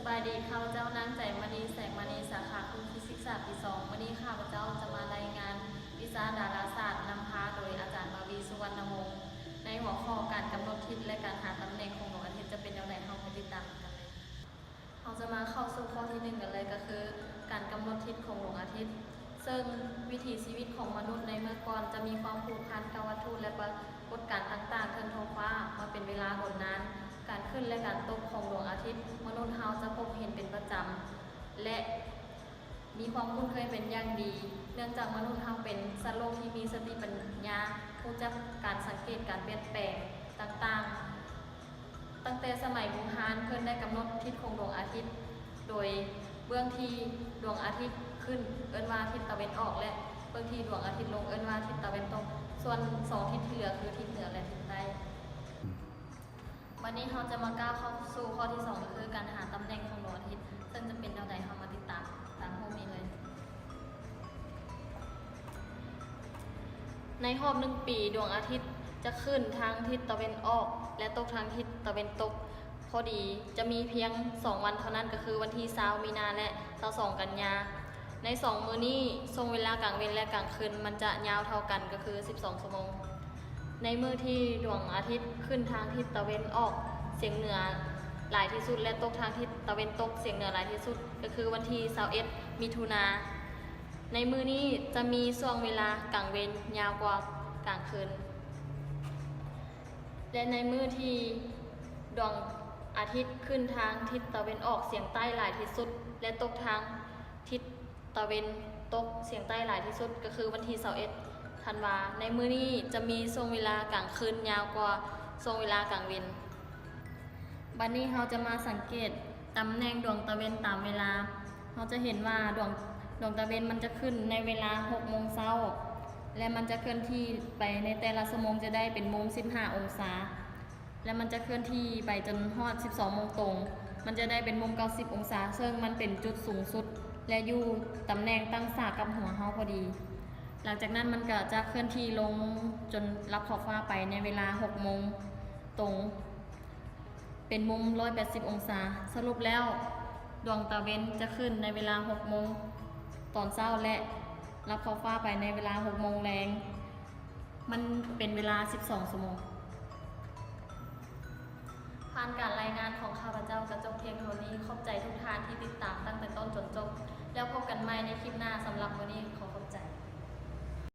ສະບາຍດີ, ຂ້າພະເຈົ້ານາງ ໃຈມະນີ ແສງມະນີ, ສາຂາຄູຟີຊິກສາດປີສອງ. ມື້ນີ້ຂ້າພະເຈົ້າຈະມາລາຍງານວິຊາດາລາສາດ ນຳພາໂດຍອາຈານ ມາວີ ສຸວັນນະວົງ ໃນຫົວຂໍ້ການກຳນົດທິດ ແລະ ການຫາຕຳແໜ່ງຂອງດວງອາທິດຈະເປັນແນວໃດ. ເຮົາໄປຕິດຕາມກັນເລີຍ. ເຮົາຈະມາເຂົ້າສູ່ຂໍ້ທີໜຶ່ງກັນເລີຍ, ກໍຄືການກຳນົດທິດຂອງດວງອາທິດ. ເຊິ່ງວິຖີຊີວິດຂອງມະນຸດໃນເມື່ອກ່ອນຈະມີຄວາມຜູກພັນກັບວັດຖຸ ແລະ ປາກົດການຕ່າງໆເທິງທ້ອງຟ້າມາເປັນເວລາດົນນານ. ການຂຶ້ນ ແລະ ການຕົກຂອງດວງອາທິດ, ມະນຸດເຮົາຈະພົບເຫັນເປັນປະຈຳ ແລະ ມີຄວາມຄຸ້ນເຄີຍເປັນຢ່າງດີ, ເນື່ອງຈາກມະນຸດເຮົາເປັນສັດໂລກທີ່ມີສະຕິປັນຍາ, ຮູ້ຈັກການສັງເກດການປ່ຽນແປງຕ່າງໆ. ຕັ້ງແຕ່ສະໄໝບູຮານ, ເພິ່ນໄດ້ກຳນົດທິດຂອງດວງອາທິດ ໂດຍເບື້ອງທີ່ດວງອາທິດຂຶ້ນເອີ້ນວ່າທິດຕາເວັນອອກ ແລະ ເບື້ອງທີ່ດວງອາທິດລົງເອີ້ນວ່າທິດຕາເວັນຕົກ, ສ່ວນສອງທິດທີ່ເຫຼືອຄືທິດເໜືອ ແລະ ທິດໃຕ້. ບັດນີ້ເຮົາຈະມາກ້າວເຂົ້າສູ່ຂໍ້ທີສອງ ກໍຄືການຫາຕຳແໜ່ງຂອງດວງອາທິດ, ເຊິ່ງຈະເປັນແນວໃດ ເຮົາມາຕິດຕາມຕາມຮູບນີ້ເລີຍ. ໃນຮອບໜຶ່ງປີ, ດວງອາທິດຈະຂຶ້ນທາງທິດຕາເວັນອອກ ແລະ ຕົກທາງທິດຕາເວັນຕົກພໍດີ. ຈະມີພຽງສອງວັນເທົ່ານັ້ນ, ກໍຄືວັນທີຊາວ ມີນາ ແລະ ຊາວສອງ ກັນຍາ. ໃນສອງມື້ນີ້, ຊ່ວງເວລາກາງເວັນ ແລະ ກາງຄືນມັນຈະຍາວເທົ່າກັນ, ກໍຄືສິບສອງຊົ່ວໂມງ. ໃນມື້ທີ່ດວງອາທິດຂຶ້ນທາງທິດຕາເວັນອອກສຽງເໜືອຫຼາຍທີ່ສຸດ ແລະ ຕົກທາງທິດຕາເວັນຕົກສຽງເໜືອຫຼາຍທີ່ສຸດ ກໍຄືວັນທີຊາວເອັດ ມິຖຸນາ. ໃນມື້ນີ້ຈະມີຊ່ວງເວລາກາງເວັນຍາວກວ່າກາງຄືນ. ແລະ ໃນມື້ທີ່ດວງອາທິດຂຶ້ນທາງທິດຕາເວັນອອກສຽງໃຕ້ຫຼາຍທີ່ສຸດ ແລະ ຕົກທາງທິດຕາເວັນຕົກສຽງໃຕ້ຫຼາຍທີ່ສຸດ ກໍຄືວັນທີຊາວເອັດ ທັນວາ. ໃນມື້ນີ້ຈະມີຊ່ວງເວລາກາງຄືນຍາວກວ່າຊ່ວງເວລາກາງເວັນ. ບັດນີ້ເຮົາຈະມາສັງເກດຕຳແໜ່ງດວງຕາເວັນຕາມເວລາ. ເຮົາຈະເຫັນວ່າດວງ, ດວງຕາເວັນມັນຈະຂຶ້ນໃນເວລາຫົກໂມງເຊົ້າ ແລະ ມັນຈະເຄື່ອນທີ່ໄປໃນແຕ່ລະຊົ່ວໂມງຈະໄດ້ເປັນມຸມສິບຫ້າອົງສາ ແລະ ມັນຈະເຄື່ອນທີ່ໄປຈົນຮອດສິບສອງໂມງຕົງ, ມັນຈະໄດ້ເປັນມຸມເກົ້າສິບອົງສາ, ເຊິ່ງມັນເປັນຈຸດສູງສຸດ ແລະ ຢູ່ຕຳແໜ່ງຕັ້ງສາກັບຫົວເຮົາພໍດີ. ຫຼັງຈາກນັ້ນມັນກໍຈະເຄື່ອນທີ່ລົງຈົນລັບຂອບຟ້າໄປໃນເວລາຫົກໂມງຕົງ ເປັນມຸມຮ້ອຍແປດສິບອົງສາ. ສະຫຼຸບແລ້ວ, ດວງຕາເວັນຈະຂຶ້ນໃນເວລາຫົກໂມງຕອນເຊົ້າ ແລະ ລັບຂອບຟ້າໄປໃນເວລາຫົກໂມງແລງ. ມັນເປັນເວລາສິບສອງຊົ່ວໂມງ. ຜ່ານການລາຍງານຂອງຂ້າພະເຈົ້າກໍຈົບພຽງເທົ່ານີ້. ຂອບໃຈທຸກທ່ານທີ່ຕິດຕາມຕັ້ງແຕ່ຕົ້ນຈົນຈົບ. ແລ້ວພົບກັນໃໝ່ໃນຄລິບໜ້າ. ສຳລັບມື້ນີ້ຂໍຂອບໃຈ.